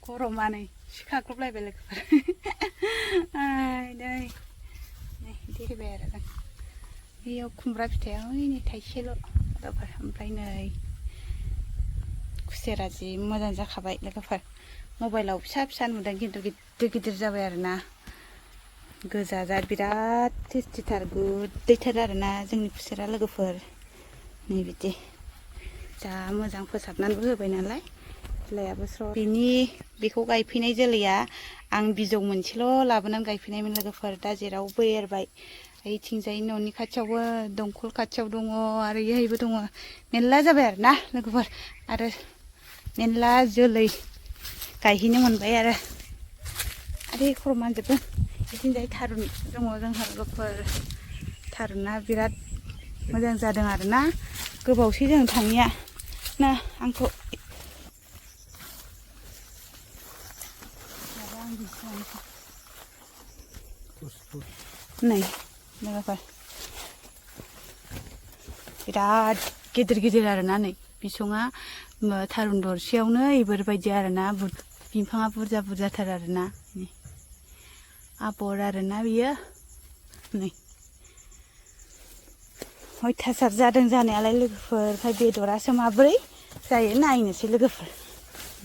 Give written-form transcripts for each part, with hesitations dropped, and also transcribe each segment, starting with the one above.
गरमा नै सिखाख्रबलायबाय लोगोफोर नै बिदि होबाय आरो जों बेयाव खुमब्रा फिथाइया नै थाइसेल' लोगोफोर ओमफ्राय नै खुसेरा जि मोजां जाखाबाय लोगोफोर मबाइलाव फिसा फिसा नुदों खिन्थु गिदिर गिदिर जाबाय आरोना गोजा जार बिराद टेस्टिथार गुदैथार आरोना जोंनि खुसेरा लोगोफोर नै बिदि जा मोजां फोसाबनानैबो होबाय नालाय बिलाइयाबो स्र' बेखौ गायफैनाय जोलैया आं बिजौ मोनसेल' लाबोनानै गायफैनायमोन लोगोफोर दा जेरावबो एरबाय ओइथिंजाय न'नि खाथियावबो दंखल खाथियाव दङ आरो इहायबो दङ मेरला जाबाय आरोना लोगोफोर आरो मेरला जोलै गायहैनो मोनबाय आरो खर' मानजोबो बिथिंजाय थारुन दङ जोंहा लोगोफोर थारुना बिराद मोजां जादों आरोना गोबावसै जों थाङिया ना आंखौ नै लोगोफोर बिराद गिदिर गिदिर आरोना नै बिसङा थारुन दरसेयावनो इफोरबायदि आरोना बिफाङा बुरजा बुरजाथार आरोना आबर आरोना बियो नै अयथासार जादों जानायालाय लोगोफोर ओमफ्राय बेदरासो माब्रै जायो नायनोसै लोगोफोर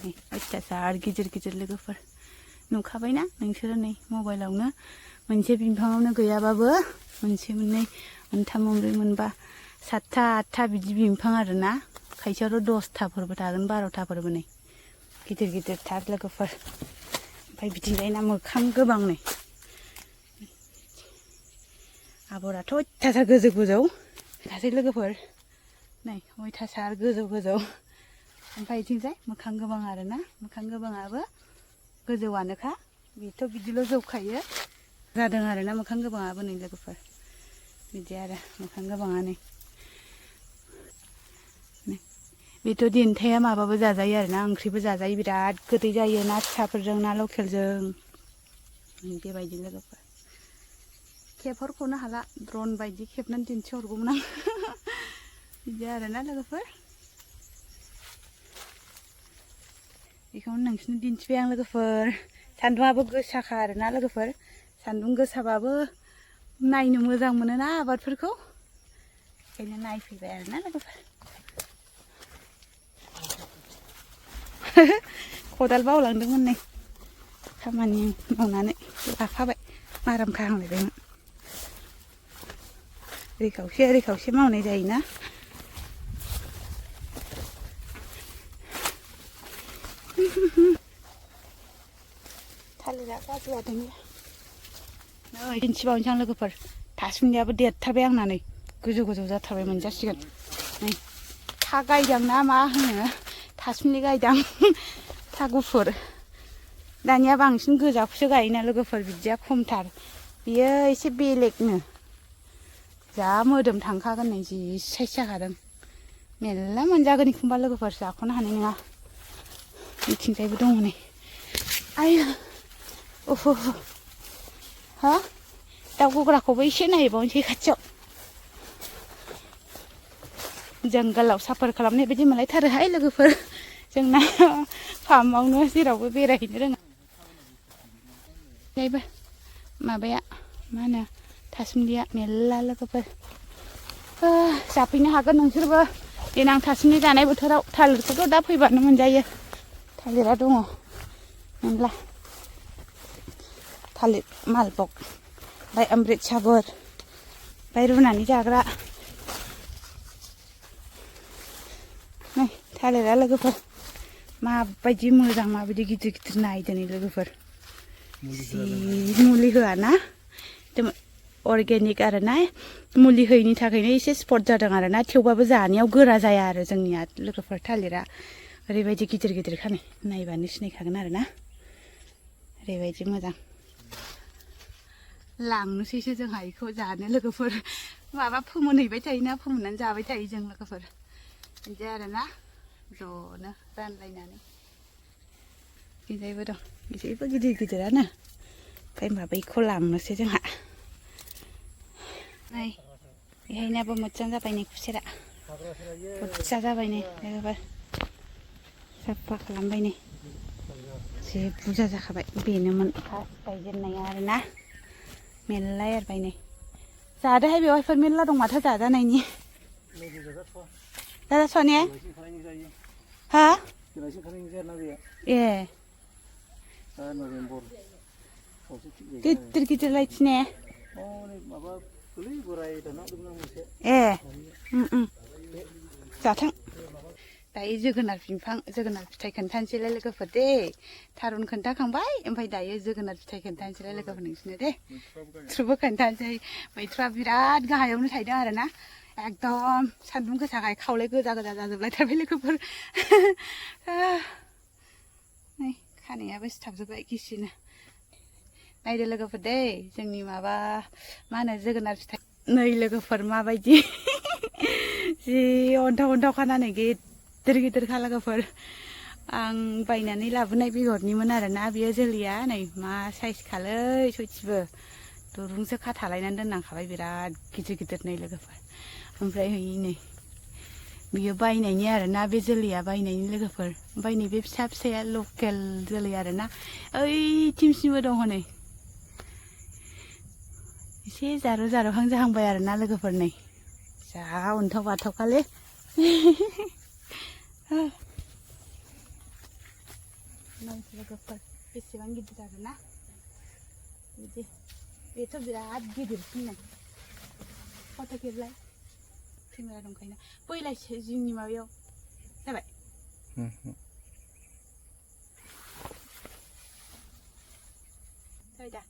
नै अयथासार गिदिर गिदिर लोगोफोर नुखाबायना नोंसोरो नै मबाइलावनो मोनसे बिफाङावनो गैयाबाबो मोनसे मोननै मोनथाम मोनब्रै मोनबा 7था 8था बिदि बिफां आरोना खायसेयावथ' 10थाफोरबो थागोन 12थाफोरबो नै गिदिर गिदिरथार लोगोफोर ओमफ्राय बिथिंजायना मोखां गोबां नै आबराथ' अयथासार गोजौ गोजौ गासै लोगोफोर नै अयथासार गोजौ गोजौ ओमफ्राय बिथिंजाय मोखां गोबां आरोना मोखां गोबाङाबो गोजौआनोखा बेथ' बिदिल' जौखायो जादों आरोना मोखां गोबाङाबो नै लोगोफोर बिदि आरो मोखां गोबाङा नै बेथ' देन्थाया माबाबो जाजायो आरोना ओंख्रिबो जाजायो बिराद गोदै जायो ना फिसाफोरजों ना लकेलजों बेबायदि लोगोफोर खेबहरख'नो हाला द्रन बायदि खेबनानै दिन्थिहरगौमोन आं बिदि आरोना लोगोफोर बेखौनो नोंसिनो दिन्थिबाय आं लोगोफोर सान्दुंआबो गोसाखा आरोना लोगोफोर सान्दुं गोसाबाबो नायनो मोजां मोनोना आबादफोरखौ ओंखायनो नायफैबाय आरोना लोगोफोर खदाल बावलांदोंमोन नै खामानि मावनानै लाफाबाय माराम खाहांलायबायमोन ओरै खावसे मावनाय जायोना थालिरा गाज्रि जादों नै दिन्थिबावनोसै आं लोगोफोर थासुमलियाबो देरथारबाय आंना नै गोजौ गोजौ जाथारबाय मोनजासिगोन नै था गायदां ना मा होनो थासुमलि गायदां था गुफुर दानिया बांसिन गोजाखौसो गायोना लोगोफोर बिदिया खमथार बियो एसे बेलेगनो जा मोदोम थांखागोन नै जि साइज जाखादों मेरला मोनजागोन एखमबा लोगोफोर जाख'नो हानाय नङा बिथिंजायबो दङ नै आया उफ हा दाउ गग्राखौबो एसे नायबावनोसै खाथियाव जंगलाव साफार खालामनाय बायदि मोनलायथारोहाय लोगोफोर जोंना फार्मावनो जेरावबो बेरायहैनो रोङा जायबो माबाया मा होनो थासुमलिया मेरला लोगोफोर जाफैनो हागोन नोंसोरबो देनां थासुमलि जानाय बोथोराव थालिरखौथ' दा फैबानो मोनजायो थालिरा दङ मेरला थालिर मालभग ओमफ्राय अमृत सागर ओमफ्राय रुनानै जाग्रा नै थालिरा लोगोफोर माबायदि मोजां माबायदि गिदिर गिदिर नायदो नै लोगोफोर जि मुलि होआ ना अर्गेनिक आरोना मुलि होयिनि थाखायनो एसे स्पट जादों आरोना थेवबाबो जानायाव गोरा जाया आरो जोंनिया लोगोफोर थालिरा ओरैबायदि गिदिर गिदिर खानो नायबानो सिनायखागोन आरोना ओरैबायदि मोजां लांनोसैसो जोंहा बेखौ जानो लोगोफोर माबा फोमोनहैबाय थायोना फोमोननानै जाबाय थायो जों लोगोफोर बिदि आरोना ज'नो रानलायनानै बिजायबो दं बिजायबो गिदिर गिदिरानो ओमफ्राय माबायखौ लांनोसै जोंहा नै बेहायनाबो मोजां जाबाय नै खुसेरा बुरजा जाबाय नै लोगोफोर साफा खालामबाय नै जे बुरजा जाखाबाय बेनोमोन फार्स्ट गायजेननाया आरोना मेरला एरबाय नै जादोहाय बेवहायफोर मेरला दं माथो जाजानायनि जाजाथ'वा ने हा ए गिदिर गिदिर लायथि ने ए जाथों दायो जोगोनार बिफां जोगोनार फिथाइ खोन्थानोसैलाय लोगोफोर दे थारुन खोन्थाखांबाय ओमफ्राय दायो जोगोनार फिथाइ खोन्थानोसैलाय लोगोफोर नोंसिनो दे मैथ्रुबो खोन्थानोसै मैथ्रुआ बिराद गाहायावनो थायदों आरोना एकदम सान्दुं गोसाखाय खावलाय गोजा गोजा जाजोबलायथारबाय लोगोफोर नै खानायाबो सिथाबजोब्बाय गिसिनो नायदो लोगोफोर दे जोंनि माबा मा होनो जोगोनार फिथाइ नै लोगोफोर माबायदि जि अन्थाव अन्थाव खानानै गिदिर गिदिरखा लोगोफोर आं बायनानै लाबोनाय बेगरनिमोन आरोना बियो जोलैया नै मा साइज खालै सयथिबो दुरुंसो खाथालायनानै दोननांखाबाय बिराद गिदिर गिदिर नै लोगोफोर ओमफ्राय नै बियो बायनायनि आरोना बे जोलैया बायनायनि लोगोफोर ओमफ्राय नैबे फिसा फिसाया लकेल जोलै आरोना ओइ थिमसिमबो दङ नै एसे जारौ जारौहां जाहांबाय आरोना लोगोफोर नै जा अन्थाव बाथावखालै लोगोफोर बेसेबां गिदिर आरोना बिदि बेथ' बिराद गिदिरसिन नै फट' खेबलाय केमेरा दंखायोना बैलाय जिंनि माबायाव जाबाय जाबाय दा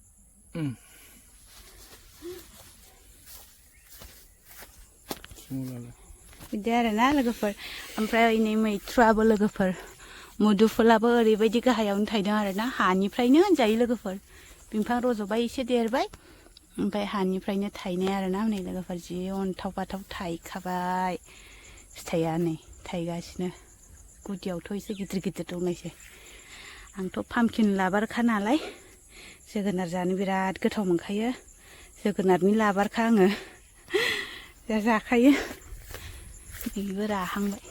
बिदि आरोना लोगोफोर ओमफ्राय नै मैथ्रुआबो लोगोफोर मुदुफुलाबो ओरैबायदि गाहायावनो थायदों आरोना हानिफ्रायनो होनजायो लोगोफोर बिफां रज'बाय एसे देरबाय ओमफ्राय हानिफ्रायनो थायनाय आरोना नै लोगोफोर जि अन्थाव बाथाव थायखाबाय फिथाइया नै थायगासिनो गुदियावथ' एसे गिदिर गिदिर दंनायसै आंथ' पामकिन लाबारखा नालाय जोगोनार जानो बिराद गोथाव मोनखायो जोगोनारनि लाबारखा आङो जाखायो बेबो राहांबाय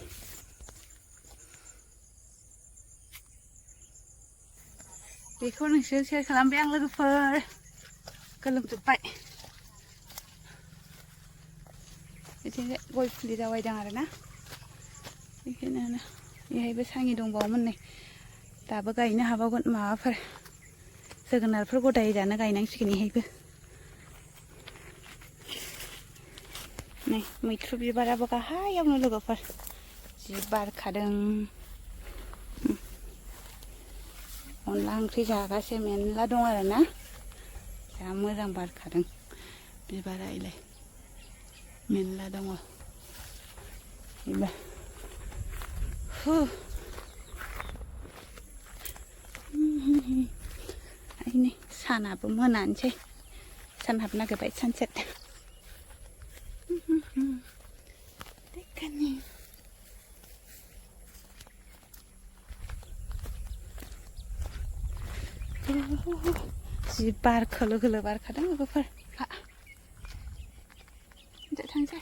बेखौ नोंसोर सेयार खालामबाय आं लोगोफोर गोलोमजोब्बाय बिथिंजाय गय फुलि जावायदों आरोना बेखौनो बेहायबो साङि दंबावोमोन नै दाबो गायनो हाबावगोन माबाफोर जोगोनारफोर गदाय जानो गायनांसिगोन बेहायबो नै मैथ्रु बिबाराबो गाहायावनो लोगोफोर जि बारखादों अनला ओंख्रि जागासे मेरला दं आरोना जा मोजां बारखादों बिबारा इलाय मेरला दङ बेबो नै सानाबो मोनानोसै सान हाबनो नागिरबाय सानसेट जि बार खोलो खोलो बारखादों लोगोफोर थांसै